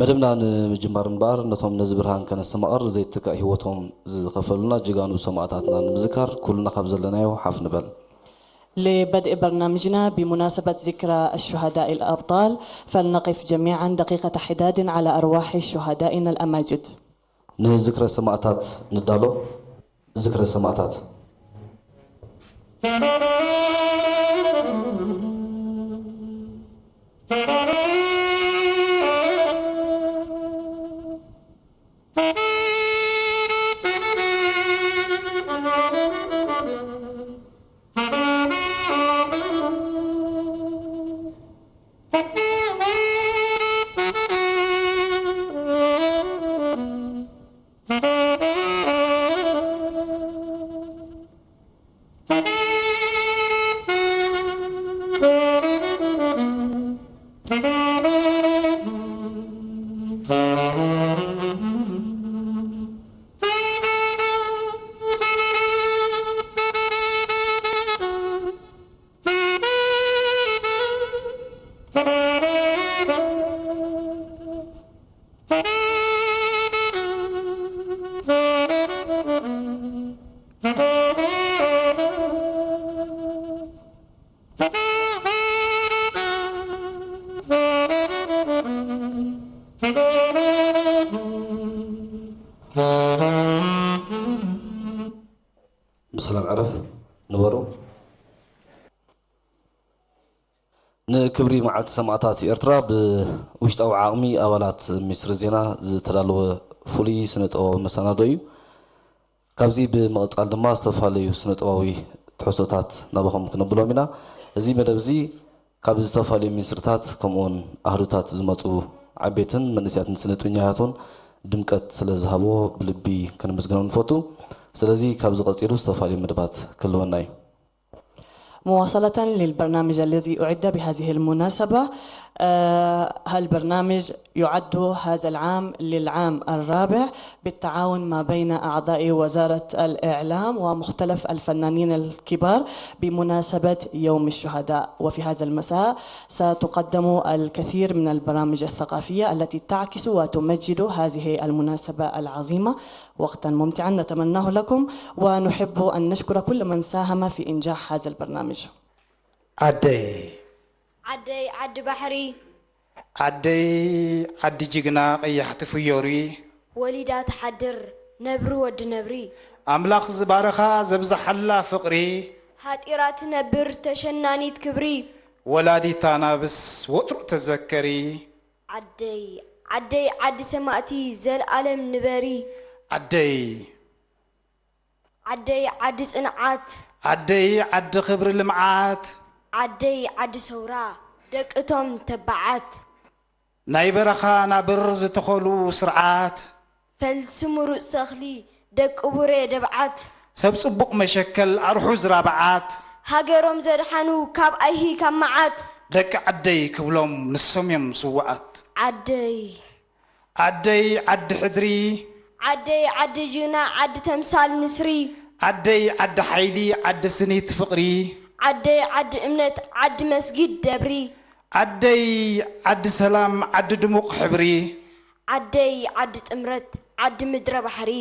መደብና ንምጅማር እምበኣር፣ ነቶም ነዚ ብርሃን ከነስተማቕር ዘይትካእ ህይወቶም ዝኸፈሉና ጀጋኑ ሰማእታትና ንምዝካር ኩልና ካብ ዘለናዮ ሓፍ ንበል። لبدء برنامجنا بمناسبة ذكرى الشهداء الأبطال، فلنقف جميعا دقيقة حداد على أرواح شهدائنا الأماجد. ንዝክረ ሰማእታት ንዳሎ። ዝክረ ሰማእታት። ብሰላም ዕረፍ ንበሩ። ንክብሪ መዓልቲ ሰማእታት ኤርትራ ብውሽጣዊ ዓቕሚ ኣባላት ሚኒስትሪ ዜና ዝተዳለወ ፍሉይ ስነ-ጥበባዊ መሰናዶ እዩ። ካብዚ ብምቕጻል ድማ ዝተፈላለዩ ስነ-ጥበባዊ ትሕዝቶታት ናባኹም ክነብሎም ኢና። እዚ መደብ እዚ ካብ ዝተፈላለዩ ሚኒስትርታት ከምኡውን ኣህዱታት ዝመጹ ዓበይትን መንእሰያትን ስነ-ጥበኛታት እውን ድምቀት ስለ ዝሃብዎ ብልቢ ከነመስግኖም ንፈቱ። ስለዚ ካብዚ ቀጺሉ ዝተፈላለዩ መደባት ክህልወና እዩ። مواصلة للبرنامج الذي أعد بهذه المناسبة، آه، البرنامج يعد هذا العام للعام الرابع بالتعاون ما بين أعضاء وزارة الإعلام ومختلف الفنانين الكبار بمناسبة يوم الشهداء. وفي هذا المساء ستقدم الكثير من البرامج الثقافية التي تعكس وتمجد هذه المناسبة العظيمة. وقتا ممتعا نتمناه لكم، ونحب أن نشكر كل من ساهم في إنجاح هذا البرنامج. ዓደይ ዓደይ ዓዲ ባሕሪ ዓደይ ዓዲ ጅግና ቀያሕቲ ፍዮሪ ወሊዳ ትሓድር ነብሪ ወዲ ነብሪ ኣምላኽ ዝባረኻ ዘብዝሓላ ፍቕሪ ሃጢራ ትነብር ተሸናኒት ክብሪ ወላዲት ኣናብስ ወትሩ ተዘከሪ ዓደይ ዓደይ ዓዲ ሰማእቲ ዘልኣለም ንበሪ ዓደይ ዓደይ ዓዲ ጽንዓት ዓደይ ዓዲ ክብሪ ልምዓት ዓደይ ዓዲ ሰውራ ደቅቶም ተባዓት ናይ በረኻ ናብር ዝተኸሉ ስርዓት ፈልሲ ምሩጽ ተኽሊ ደቂ ቡሬ ደብዓት ሰብ ጽቡቕ መሸከል ኣርሑ ዝራብዓት ሃገሮም ዘድሓኑ ካብ ኣይሂ ካብ መዓት ደቂ ዓደይ ክብሎም ንሶም እዮም ስውኣት ዓደይ ዓደይ ዓዲ ሕድሪ ዓደይ ዓዲ ጅግና ዓዲ ተምሳል ንስሪ ዓደይ ዓዲ ሓይሊ ዓዲ ስኒት ፍቕሪ ዓደይ ዓዲ እምነት ዓዲ መስጊድ ደብሪ ዓደይ ዓዲ ሰላም ዓዲ ድሙቕ ሕብሪ ዓደይ ዓዲ ጥምረት ዓዲ ምድረ ባሕሪ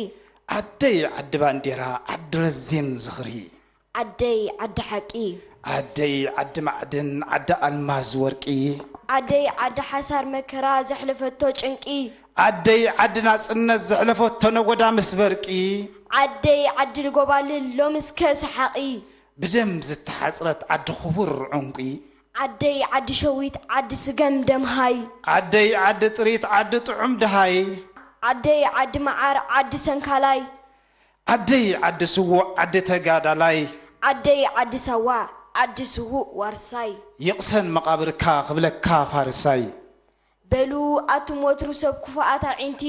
ዓደይ ዓዲ ባንዴራ ዓዲ ረዚን ዝኽሪ ዓደይ ዓዲ ሓቂ ዓደይ ዓዲ ማዕድን ዓዲ ኣልማዝ ወርቂ ዓደይ ዓዲ ሓሳር መከራ ዘሕለፈቶ ጭንቂ ዓደይ ዓዲ ናጽነት ዘሕለፈቶ ነጎዳ ምስ በርቂ ዓደይ ዓዲ ልጎባልል ሎምስከ ሰሓቒ ብደም ዝተሓጽረት ዓዲ ክቡር ዕንቂ ዓደይ ዓዲ ሸዊት ዓዲ ስገም ደምሃይ ዓደይ ዓዲ ጥሪት ዓዲ ጥዑም ድሃይ ዓደይ ዓዲ መዓር ዓዲ ሰንካላይ ዓደይ ዓዲ ስዉእ ዓዲ ተጋዳላይ ዓደይ ዓዲ ሳዋ ዓዲ ስዉእ ዋርሳይ ይቕሰን መቓብርካ ክብለካ ፋርሳይ በሉ ኣቱም ወትሩ ሰብ ክፉኣት ኣዒንቲ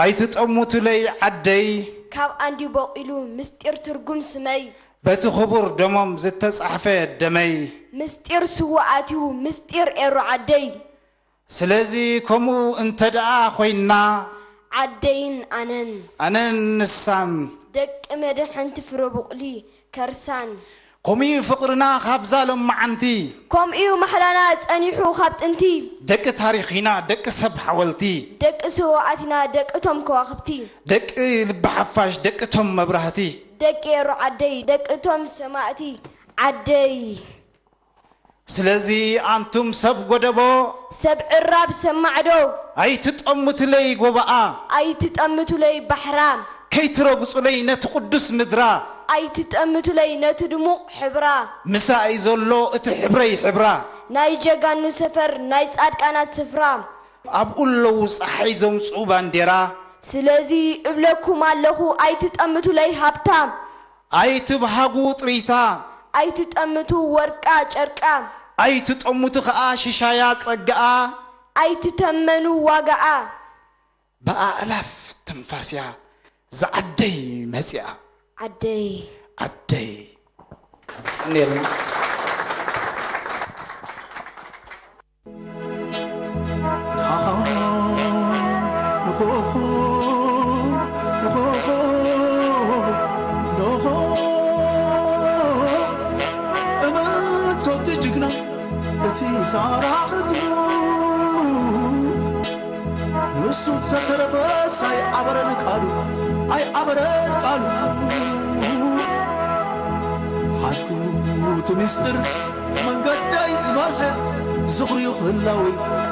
ኣይትጠሙቱለይ ዓደይ ካብ ኣንድዩ በቒሉ ምስጢር ትርጉም ስመይ በቲ ክቡር ደሞም ዝተጻሕፈ ደመይ ምስጢር ስዉኣት'ዩ ምስጢር ኤሩ ዓደይ ስለዚ ከምኡ እንተ ደኣ ኮይንና ዓደይን ኣነን ኣነን ንሳን ደቂ መድሕንቲ ፍረ ቡቕሊ ከርሳን ከምኡ እዩ ፍቕርና ካብ ዛሎም መዓንቲ። ከምኡ እዩ ማሕላና ጸኒሑ ካብ ጥንቲ። ደቂ ታሪኽ ኢና፣ ደቂ ሰብ ሓወልቲ። ደቂ ስውኣትና፣ ደቂ እቶም ከዋኽብቲ። ደቂ ልቢ ሓፋሽ፣ ደቂ እቶም መብራህቲ። ደቂ ኤሩ ዓደይ፣ ደቂ እቶም ሰማእቲ ዓደይ። ስለዚ ኣንቱም ሰብ ጎደቦ፣ ሰብ ዕራብ፣ ሰብ ማዕዶ፣ ኣይትጠምቱለይ ጎባኣ፣ ኣይትጠምቱለይ ባሕራ፣ ከይትረግጹለይ ነቲ ቅዱስ ምድራ፣ ኣይትጠምቱለይ ነቲ ድሙቕ ሕብራ፣ ምሳይ ዘሎ እቲ ሕብረይ ሕብራ፣ ናይ ጀጋኑ ሰፈር፣ ናይ ጻድቃናት ስፍራ። ኣብኡ ኣለዉ ጸሓይ ዘምጽኡ ባንዴራ። ስለዚ እብለኩም ኣለኹ ኣይትጠምቱለይ ሃብታ፣ ኣይትብሃጉ ጥሪታ፣ ኣይትጠምቱ ወርቃ ጨርቃ፣ ኣይትጠምቱ ኸኣ ሽሻያ ጸጋኣ። ኣይትተመኑ ዋጋኣ። ብኣእላፍ ትንፋስያ ዝዓደይ መጺኣ። ዓደይ። ዓደይ። ቀንየልና። ንዓኻ፣ ንኹኹ፣ ንኹኹ፣ ንኹ። እመን እቲ ጅግና፣ እቲ ሳራ ኽትሩ። ንሱ ተተረፈስ ኣይኣበረን ቃሉ፣ ኣይኣበረን ቃሉ። ሓድኩ እቲ ምስጢር መንገደይ ዝመርሐ፣ ዝኽሪዩ ህላዊ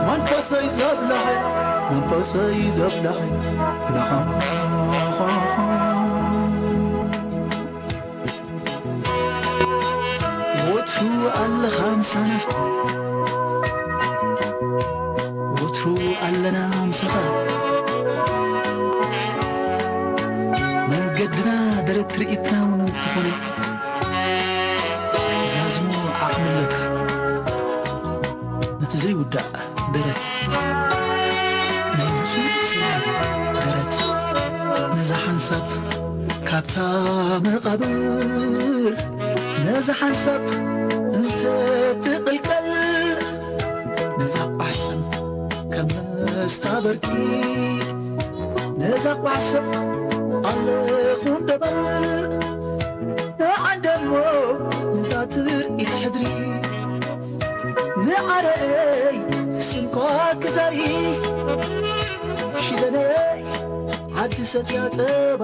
መንፈሰይ ዘብለሐ፣ መንፈሰይ ዘብለሐ፣ ናኻ። ወትሩ ኣለኻ ምሳና፣ ወትሩ ኣለና ምሳኻ። መንገድና ደረት ትርኢትና እውን እንተኾነ፣ ክትዛዝሞ ዓቕሚ ኣለካ። ነቲ ዘይውዳእ ደረት፣ ናይ ብፁዕ ስምዖን ደረት፣ ነዛ ሓንሳብ ካብታ መቓብር፣ ነዛ ሓንሳብ እንተትቕልቀል፣ ነዛ ቋሕ ስም ከም መስታ በርቂ፣ ነዛ ቋሕ ስም ኣለኹ እንደበል፣ ንዓንደሞ ነዛ ትብር ኢትሕድሪ። ንዓረይ ስንኳ ክዛሪ ሽደነይ ዓዲ ሰትያ ጸባ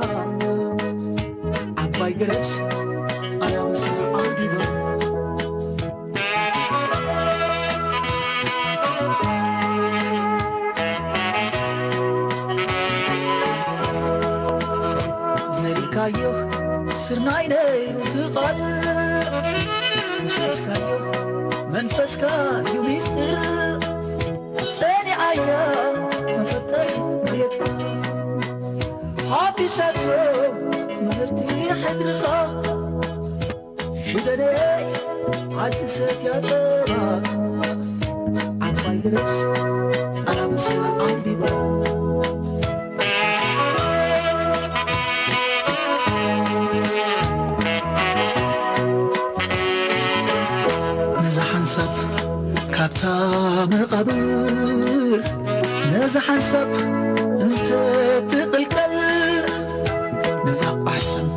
ዓባይ ገረብስ ኣናብስ ዓውዲባ። ዘሪካዮ ስርናይ ነይሩ ትቓል፣ ምስካዮ መንፈስካ እዩ ሚስጥር። ጸኒዓያ መፈጠሪ መሬትካ፣ ሓፊሳቶ ምህርቲ ሕድርኻ። ሽደነይ ዓዲ ሰትያ ጸባ ዓባይ ገረብስ ኣናብስ ዓውዲባ። ነዛ ሓንሳብ ካብታ መቓብር፣ ነዛ ሓንሳብ እንተትቕልቀል፣ ነዛ ቋሕ ስም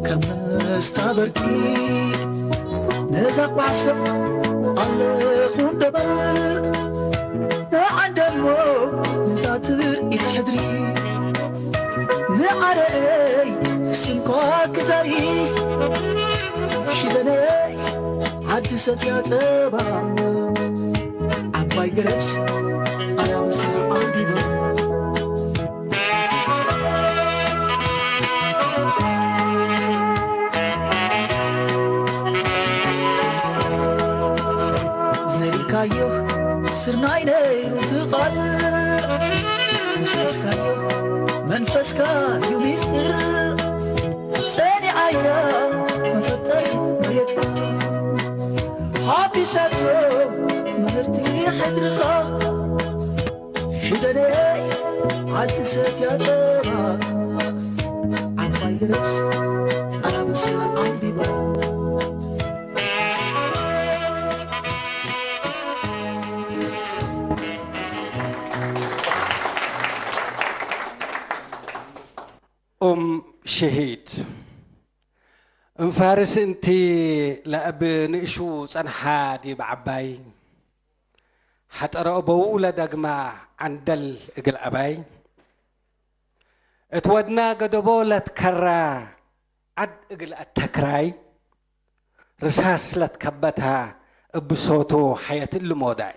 ከም መስታ በርቂ፣ ነዛ ቋሕ ስም ኣለኹ እንደበል፣ ንዓንደሞ ነዛ ትብር ኢትሕድሪ። ንዓረይ ስንኳ ክዛሪ ሽደነይ ዓዲ ሰትያ ጸባ ዓባይ ገረብስ ኣናብስ ዓውዲባ። ዘሪካዮ ስርናይ ነይሩ ትቓል፣ ምስካዮ መንፈስካ እዩ ሚስጥር። ጸኒዓያ መፈጠሪ መሬትካ፣ ሓፊሳቶ ምህርቲ ሕድርኻ። ሽደነይ ዓዲ ሰትያ ጸባ ዓባይ ገረብስ ኣናብስ ዓውዲባ። ኡም ሸሂድ። እንፋርስ እንቲ ለእብ ንእሹ ጸንሓ ዲብ ዓባይ፣ ሓጠረ እበዉ ለደግማ ዓንደል እግል ኣባይ፣ እት ወድና ገደቦ ለትከራ ዓድ እግል ኣተክራይ፣ ርሳስ ለትከበታ እብ ብሶቱ ሓየት እሊ ሞዳይ።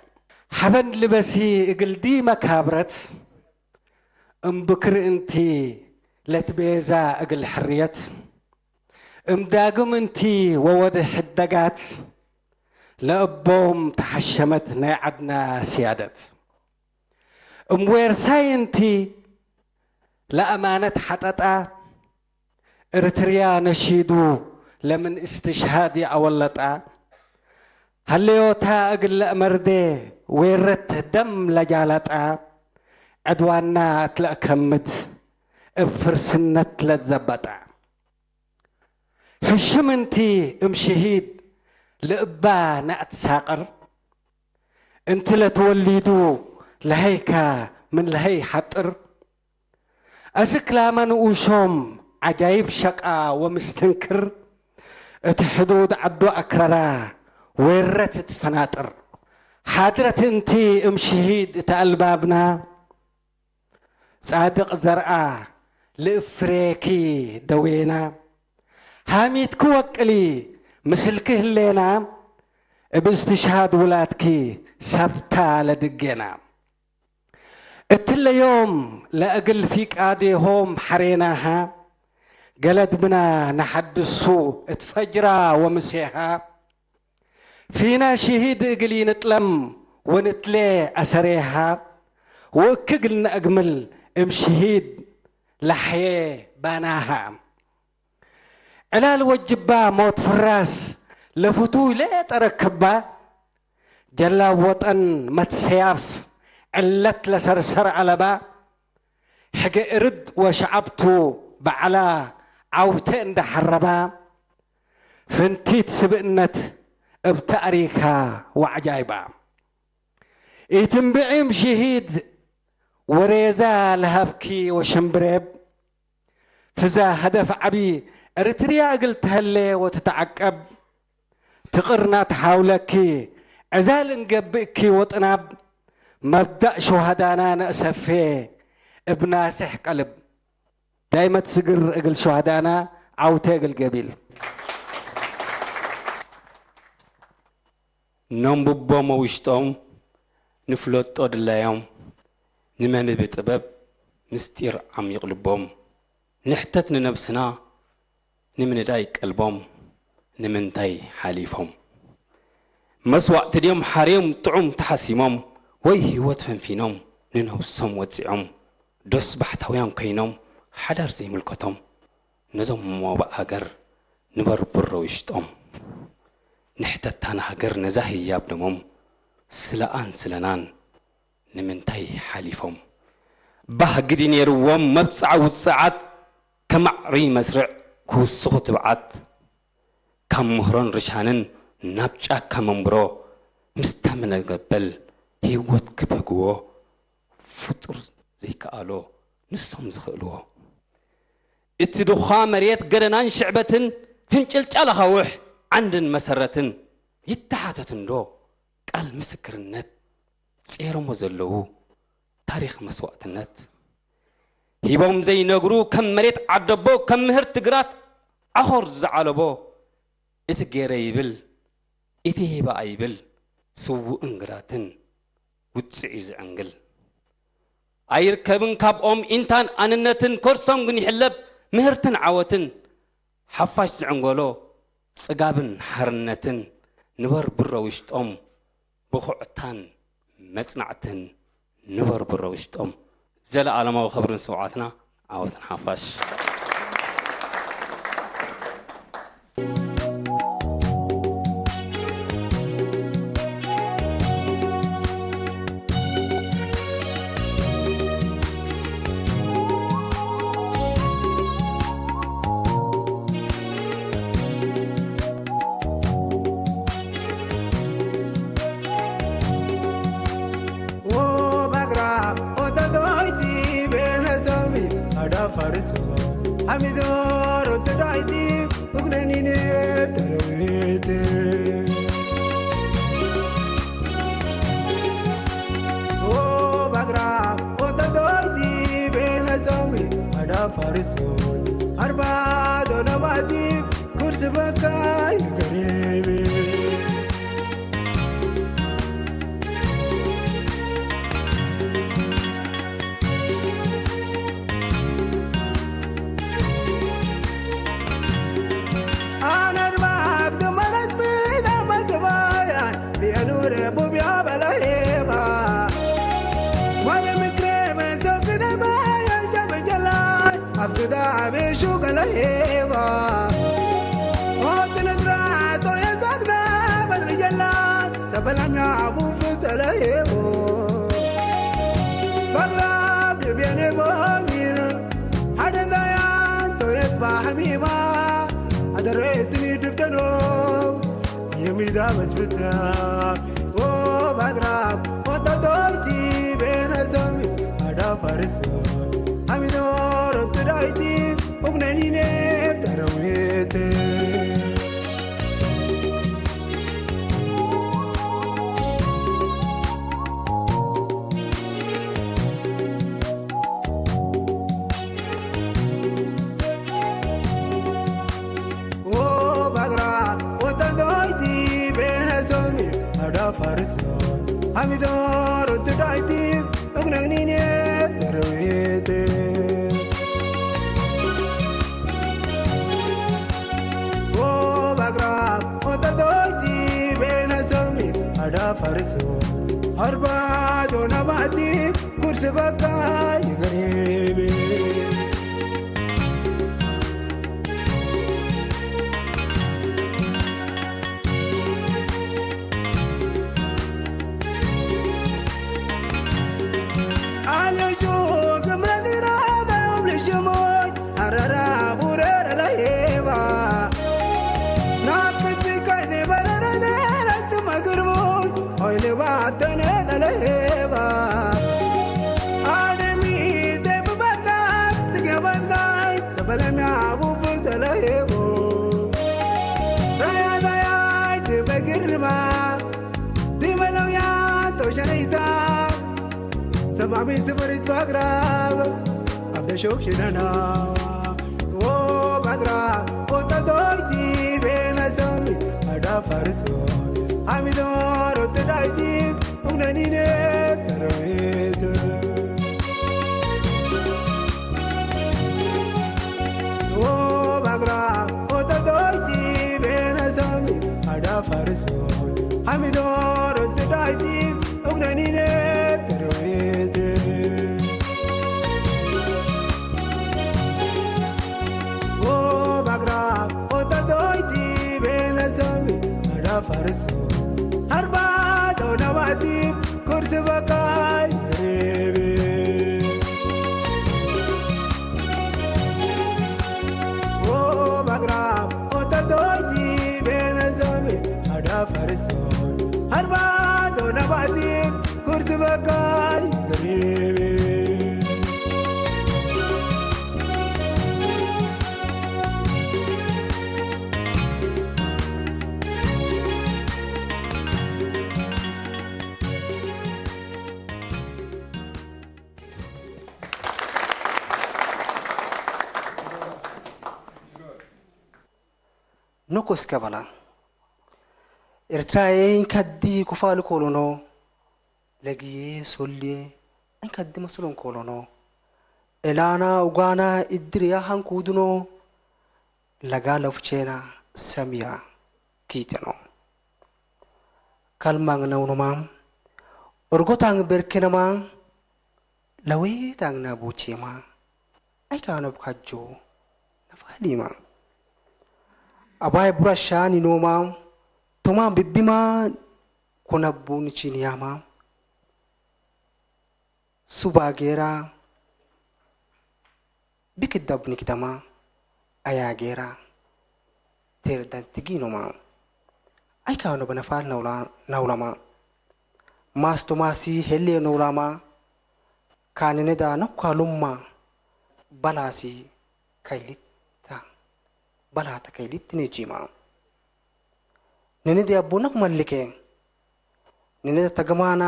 ሓበን ልበሲ እግል ዲ መካብረት፣ እምብክር እንቲ ለትቤዛ እግል ሕርየት፣ እምዳግም እንቲ ወወድ ሕደጋት፣ ለእቦም ተሓሸመት ናይ ዓድና ስያደት። እምዌርሳይ እንቲ ለኣማነት ሓጠጣ፣ እርትርያ ነሺዱ ለምን እስትሽሃድ ይኣወለጣ፣ ሃለዮታ እግል ለእመርዴ ዌረት ደም ለጃለጣ፣ ዕድዋና እት ለእከምድ እብ ፍርስነት ለትዘበጣ። ሕሽም እንቲ እም ሽሂድ ልእባ ነኣትሳቅር፣ እንቲ ለትወሊዱ ለሀይካ ምን ለሀይ ሓጥር፣ አስክ ላመ ንኡሾም ዐጃይብ ሸቃ ወምስትንክር፣ እት ሕዱድ ዐዱ አክረራ ዌረት እት ፈናጥር። ሓድረት እንቲ እም ሽሂድ እት አልባብና፣ ጻድቅ ዘርአ ልእፍሬኪ ደዌና፣ ሃሚትኪ ወቅሊ ምስልኪ ህሌና፣ እብ እስትሽሃድ ውላድኪ ሰብታ ለድጌና። እትለ ዮም ለእግል ፊቃዴሆም ሐሬናሃ፣ ገለድምና ነሐድሱ እት ፈጅራ ወምሴሃ። ፊና ሽሂድ እግል ኢንጥለም ወንትሌ አሰሬሃ፣ ወእክ እግል ነአግምል እም ሽሂድ ለሐዬ ባናሃ። ዕላል ወጅባ ሞት ፍራስ ለፍቱይ ሌጠ ረክባ፣ ጀላብ ወጠን መትሰያፍ ዕለት ለሰርሰር አለባ፣ ሕገ እርድ ወሸዓብቱ በዐላ ዐውተ እንደ ሐረባ፣ ፍንቲት ስብእነት እብ ተእሪካ ወዐጃይባ። ኢትንብዒም ሽሂድ ወሬዛ ለሀብኪ ወሽምብሬብ፣ ፍዛ ሀደፍ ዐቢ እርትርያ እግል ተሀሌ ወትትዐቀብ፣ ትቅርና ተሓውለኪ ዕዛል እንገብእኪ ወጥናብ፣ መብዳእ ሹሃዳና ነእሰፌ እብ ናስሕ ቀልብ። ዳይመት ስግር እግል ሹሃዳና ዐውቴ እግል ገቢል። ነንብቦም ውሽጦም ንፍለጦ ድላዮም፣ ንመንቢ ጥበብ ምስጢር ዓሚቕ ልቦም። ንሕተት ንነብስና ንምንዳይ ቀልቦም፣ ንምንታይ ሓሊፎም? መስዋእቲ ድዮም ሓርዮም ጥዑም ተሓሲሞም፣ ወይ ህይወት ፈንፊኖም ንነብሶም ወጺዖም? ዶስ ባሕታውያን ኮይኖም ሓዳር ዘይምልከቶም፣ ነዞም ሞባእ ሃገር ንበርብሮ ውሽጦም። ንሕተታና ሃገር ነዛ ህያብ ደሞም፣ ስለኣን ስለናን ንምንታይ ሓሊፎም? ባህጊ ድዩ ነይርዎም መብጽዓ ውጽዓት፣ ከማዕሪ መስርዕ ክውስኹ ትብዓት? ካብ ምህሮን ርሻንን ናብ ጫካ መንብሮ፣ ምስታ መነበል ህይወት ክብህግዎ፣ ፍጡር ዘይከኣሎ ንሶም ዝኽእልዎ። እቲ ድዃ መሬት ገደናን ሽዕበትን፣ ፍንጭልጫል ኣኻውሕ ዓንድን መሰረትን፣ ይተሓተት እንዶ ቃል ምስክርነት፣ ጼሮሞ ዘለዉ ታሪኽ መስዋእትነት። ሂቦም ዘይነግሩ ከም መሬት ዓደቦ፣ ከም ምህርቲ ግራት ዓኾር ዝዓለቦ፣ እቲ ገይረ ይብል፣ እቲ ሂበ ኣይብል፣ ስዉእን ግራትን ውጽዕ እዩ ዝዕንግል። ኣይርከብን ካብኦም ኢንታን ኣንነትን፣ ከርሶም ግን ይሕለብ ምህርትን ዓወትን። ሓፋሽ ዝዕንገሎ ጽጋብን ሓርነትን፣ ንበርብሮ ውሽጦም ብኹዕታን መጽናዕትን ንበርብሮ ውሽጦም። ዘለኣለማዊ ክብርን ስውዓትና ዓወትን ሓፋሽ። O bagra, o dodoiti, bene zomi, ada fariso. ፋርስ ኣርባዕተ ነባቲ ኩርሲ በካይ ገሪቢ ኣነ ኣርባዕተ መረት ብዳ መገባያ ቢያኑረ ቡቢያ በላሄባ ማለ ምክረ መሶ ክደባያ ጀበጀላይ ኣብ ክዳ ቤሹ ገለሄባ ሞት ንዝራቶ የዛግዳ በልጀላ ሰበላኛ ቡፍ ሰለሄቦ ባግራብ ድቤኔ ቦሚር ሓደ ዳያን ቶየት ባሕሚማ ኣደረትኒ ድብደኖ የሚዳ መስፍታ ኦ ባግራብ ወጣቶይቲ ቤነሰሚ ኣዳ ፋርስ ኣሚዶሮ ትዳይቲ ኡግነኒኔ ተረዊት ኦ ባግራ ወተንተወይቲ ቤነሶሚ ኣዳ ፋርስ ኣሚዶሮ ትዳይቲ እግነግኒኔ ተረዊት ኦ ባግራ ወተንተወይቲ ቤነሶሚ ኣዳ ፋርስ ኣርባዶ ነባቲ ኩርሲ በቃ ይገሪብ ኣልጁ ግምረዲና ዳዮም ልሽሙን ኣረራ ቡረረ ለሄባ ናክቲ ከይኒ በረረ ደረቲ መግርሙን ኦይልባ ተነጠለሄባ ኣደሚ ደብበርዳት ትገበርዳይ ተበለሚያ ቡቡ ዘለሄቦ ራያ ዛያ ድበግርማ ድመለውያ ተውሸነይታ ሰማሚ ስምሪት ባግራብ ኣብ ደሾክ ሽነና ዎ ባግራ ወጣቶይቲ ቤነሰሚ ኣዳ ፋርሶ ኣሚዶሮ ትዳይቲ ኡነኒነ ተረዊት ዎ ባግራ ወጣቶይቲ ቤነሰሚ ኣዳ ፋርሶ ኣሚዶሮ ትዳይቲ ኡነኒነ ተረዊት ዎ ባግራ ወጣቶይቲ ቤነሰሚ ኣዳ ፋርሶ ኣርባዶ ነባቲ ኩርሲ በቃይ ሬቤ ዎ ባግራ ወጣቶይቲ ቤነሰሚ ኣዳ ፋርሶ ኣርባዶ ነባቲ ኩርሲ በቃይ ሬቤ ኖኮ እስከ በላ ኤርትራዬ እንካዲ ኩፋል ኮሎኖ ለግዬ ሶልዬ እንካዲ መስሎን ኮሎኖ ኤላና ኡጋና ኢድርያ ሃንኩ ውድኖ ለጋ ለፉቼና ሰምያ ኪተኖ ካልማንግነውኑማ ኦርጎታንግ ቤርኬነማ ለዌታንግና ቡቼማ ኣይካኖብ ካጆ ነፋሊማ ኣባይ ቡራሻ ኒኖማ ቶማን ብቢማ ኮነቡ ንቺንያማ ሱባ ጌራ ብክዳብ ንግዳማ ኣያ ጌራ ቴርዳን ትጊኖማ ኣይካኖ በነፋል ናውላማ ማስቶ ማሲ ሄሌ ነውላማ ካንነዳ ነኳ ሉማ በላሲ ከይሊታ በላተ ከይሊት ነጂማ ንንዲ ኣቦነክ መልከ ንንዲ ተገማና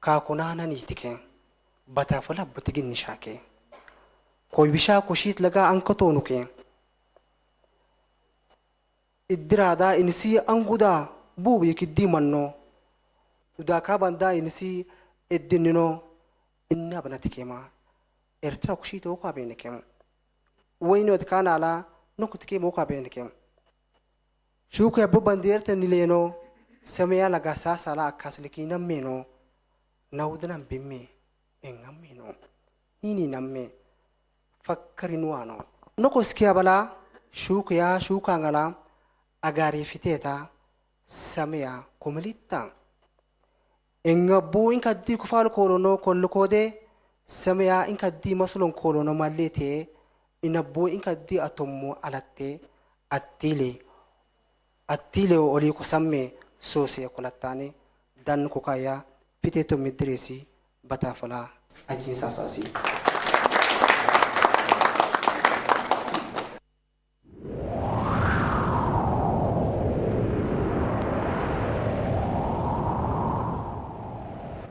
ካኩናና ኒትከ በታፈላ ብትግንሻከ ኮይብሻ ኮሺት ለጋ ኣንከቶ ኑኬ። እድራዳ ኢንሲ ኣንጉዳ ቡብ ይክዲ መኖ። ዱዳካ ባንዳ ኢንሲ እድንኖ። እና በነትኬማ ኤርትራ ኩሺት ወኳ ቤንኬም። ወይኖት ካናላ ኖኩትኬም ወኳ ቤንኬም። ሹኩ ያቡ ባንዴር ተኒሌኖ። ሰመያ ለጋሳ ሳላ አካስልኪ ነሜኖ። ናውድናም ቢሜ ኤንጋሜኖ። ኒኒ ነሜ ፈከሪንዋኖ። ኖኮ እስኪያ በላ ሹኩያ ሹካንገላ አጋሪ ፊቴታ ሰመያ ኮመሊታ። ኤንገቡ ኢንከዲ ኩፋል ኮሎኖ ኮልኮዴ ሰመያ ኢንከዲ መስሎን ኮሎኖ ማሌቴ። ኢነቦ ኢንከዲ ኣቶሞ ኣላቴ ኣቲሌ ኣቲሌ ኦሊ ኮሰሜ ሶሴ ኮላታኔ ዳን ኮካያ ፊቴቶ ሚድሬሲ በታፈላ አጂንሳሳሲ።